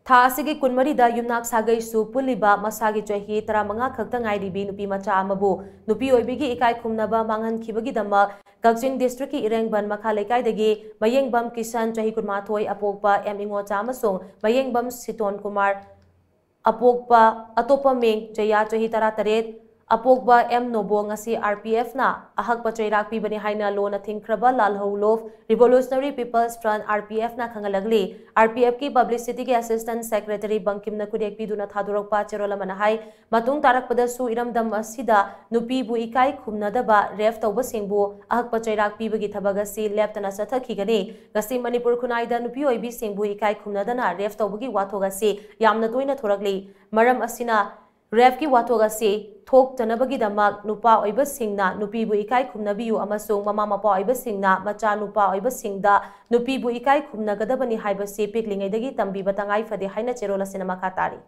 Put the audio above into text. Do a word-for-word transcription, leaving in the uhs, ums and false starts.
ꯊꯥ ꯑꯁꯤꯒꯤ ꯀꯨꯟꯃꯔꯤꯗ ꯌꯨꯝꯅꯥꯛ ꯁꯥꯒꯩꯁꯨ ꯄꯨꯜꯂꯤꯕ ꯃꯁꯥꯒꯤ ꯆꯍꯤ ꯇꯔꯥꯃꯉꯥ ꯈꯛꯇ ꯉꯥꯏꯔꯤꯕꯤ ꯅꯨꯄꯤ ꯃꯆꯥ ꯑꯃꯕꯨ ꯅꯨꯄꯤ ꯑꯣꯏꯕꯤꯒꯤ ꯏꯀꯥꯏ ꯈꯨꯝꯅꯕ ꯃꯥꯡꯍꯟꯈꯤꯕꯒꯤꯗꯃꯛ ꯀꯛꯆꯤꯡ districtꯀꯤ ꯏꯔꯦꯡꯕꯟ ꯃꯈꯥ ꯂꯩꯀꯥꯏꯗꯒꯤ ꯃꯌꯦꯡꯕꯝ ꯀꯤꯁꯟ, ꯆꯍꯤ ꯀꯨꯟꯃꯥꯊꯣꯏ, ꯑꯄꯣꯛꯄ ꯑꯦꯝ ꯏꯉꯣꯆꯥ ꯑꯃꯁꯨꯡ ꯃꯌꯦꯡꯕꯝ ꯁꯤꯇꯣꯟ ꯀꯨꯃꯥꯔ, ꯑꯄꯣꯛꯄ ꯑꯇꯣꯞꯄ ꯃꯤꯡ ꯖꯌꯥ, ꯆꯍꯤ ꯇꯔꯥꯇꯔꯦꯠ, ꯑꯄꯣꯛꯄ ꯑꯦꯝ ꯅꯣꯕꯣ ꯉꯁꯤ RPFꯅ ꯑꯍꯛꯄ ꯆꯩꯔꯥꯛ ꯄꯤꯕꯅꯤ ꯍꯥꯏꯅ ꯂꯣꯟꯅ ꯊꯤꯡꯈ꯭ꯔꯕ ꯂꯥꯜꯍꯧꯂꯨꯞ Revolutionary People's Front, RPFꯅ ꯈꯪꯍꯜꯂꯛꯂꯤ꯫ RPFꯀꯤ publicityꯒꯤ assistant secretary ꯕꯪꯀꯤꯝꯅ ꯈꯨꯗꯦꯛ ꯄꯤꯗꯨꯅ ꯊꯥꯗꯣꯔꯛꯄ ꯆꯦꯔꯣꯜ ꯑꯃꯅ ꯍꯥꯏ, ꯃꯇꯨꯡ ꯇꯥꯔꯛꯄꯗꯁꯨ ꯏꯔꯝꯗꯝ ꯑꯁꯤꯗ ꯅꯨꯄꯤꯕꯨ ꯏꯀꯥꯏ ꯈꯨꯝꯅꯗꯕ, rape ꯇꯧꯕꯁꯤꯡꯕꯨ ꯑꯍꯛꯄ ꯆꯩꯔꯥꯛ ꯄꯤꯕꯒꯤ ꯊꯕꯛ ꯑꯁꯤ ꯂꯦꯞꯇꯅ ꯆꯠꯊꯈꯤꯒꯅꯤ꯫ ꯉꯁꯤ ꯃꯅꯤꯄꯨꯔ ꯈꯨꯟꯅꯥꯏꯗ ꯅꯨꯄꯤ ꯑꯣꯏꯕꯤꯁꯤꯡꯕꯨ ꯏꯀꯥꯏ ꯈꯨꯝꯅꯗꯅ rape ꯇꯧꯕꯒꯤ ꯋꯥꯊꯣꯛ ꯑꯁꯤ ꯌꯥꯝꯅ ꯇꯣꯏꯅ ꯊꯣꯔꯛꯂꯤ꯫ ꯃꯔꯝ ꯑꯁꯤꯅ rapeꯀꯤ ꯋꯥꯊꯣꯛ ꯑꯁꯤ ꯊꯣꯛꯇꯅꯕꯒꯤꯗꯃꯛ ꯅꯨꯄꯥ ꯑꯣꯏꯕꯁꯤꯡꯅ ꯅꯨꯄꯤꯕꯨ ꯏꯀꯥꯏ ꯈꯨꯝꯅꯕꯤꯌꯨ ꯑꯃꯁꯨꯡ ꯃꯃꯥ ꯃꯄꯥ ꯑꯣꯏꯕꯁꯤꯡꯅ ꯃꯆꯥ ꯅꯨꯄꯥ ꯑꯣꯏꯕꯁꯤꯡꯗ ꯅꯨꯄꯤꯕꯨ ꯏꯀꯥꯏ ꯈꯨꯝꯅꯒꯗꯕꯅꯤ ꯍꯥꯏꯕꯁꯤ ꯄꯤꯛꯂꯤꯉꯩꯗꯒꯤ ꯇꯝꯕꯤꯕ ꯇꯉꯥꯏ ꯐꯗꯦ ꯍꯥꯏꯅ ꯆꯦꯔꯣꯜ ꯑꯁꯤꯅ ꯃꯈꯥ ꯇꯥꯔꯤ꯫